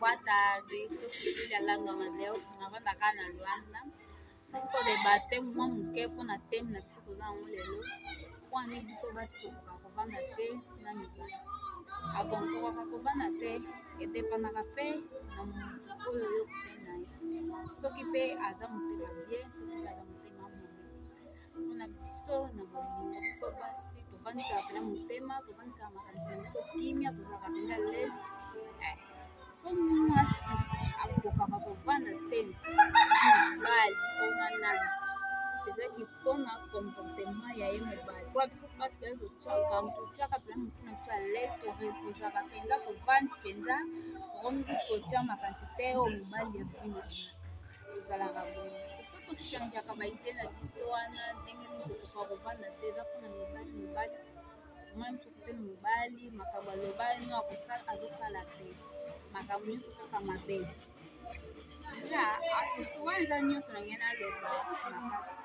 Boa tarde, sou Cecília Lando Amadeu, navandaka na Luanda. Nakoki kodebate mwa moke mpona teme na biso toza yango lelo. Mpo nini biso basi tokoka kovanda te na mibali? Abon, tokokaka kovanda te, edepandaka mpe na moto oyo yo okutani na ye. Soki mpe aza motema bien, soki mpe aza motema mabe. Mpona biso na bolingo, biso basi tovandisaka mpenza motema, tovandisaka makanisi na biso kimia, tozalaka mpenza lese. So mwasi akokaka kovanda te na mobali mpona nani? Ezalaki mpona comportement ya ye mobali. Mpo biso basi mpenza totyaka totyaka mpenza motu na biso alaise, toreposaka mpenza, tovandi mpenza, tokomi kotya makanisi te oyo mobali ya vi na biso. Tozalaka bongo. So tochangeaka baide na biso wana, ndenge nini tokoka kovanda te? Eza mpona mibali. Mibali mwa biso koteli mobali, makambo aloba no akosala, azosala te, makambo nyonso kaka mabe. Wana eza nyonso na ngai naloba na kati.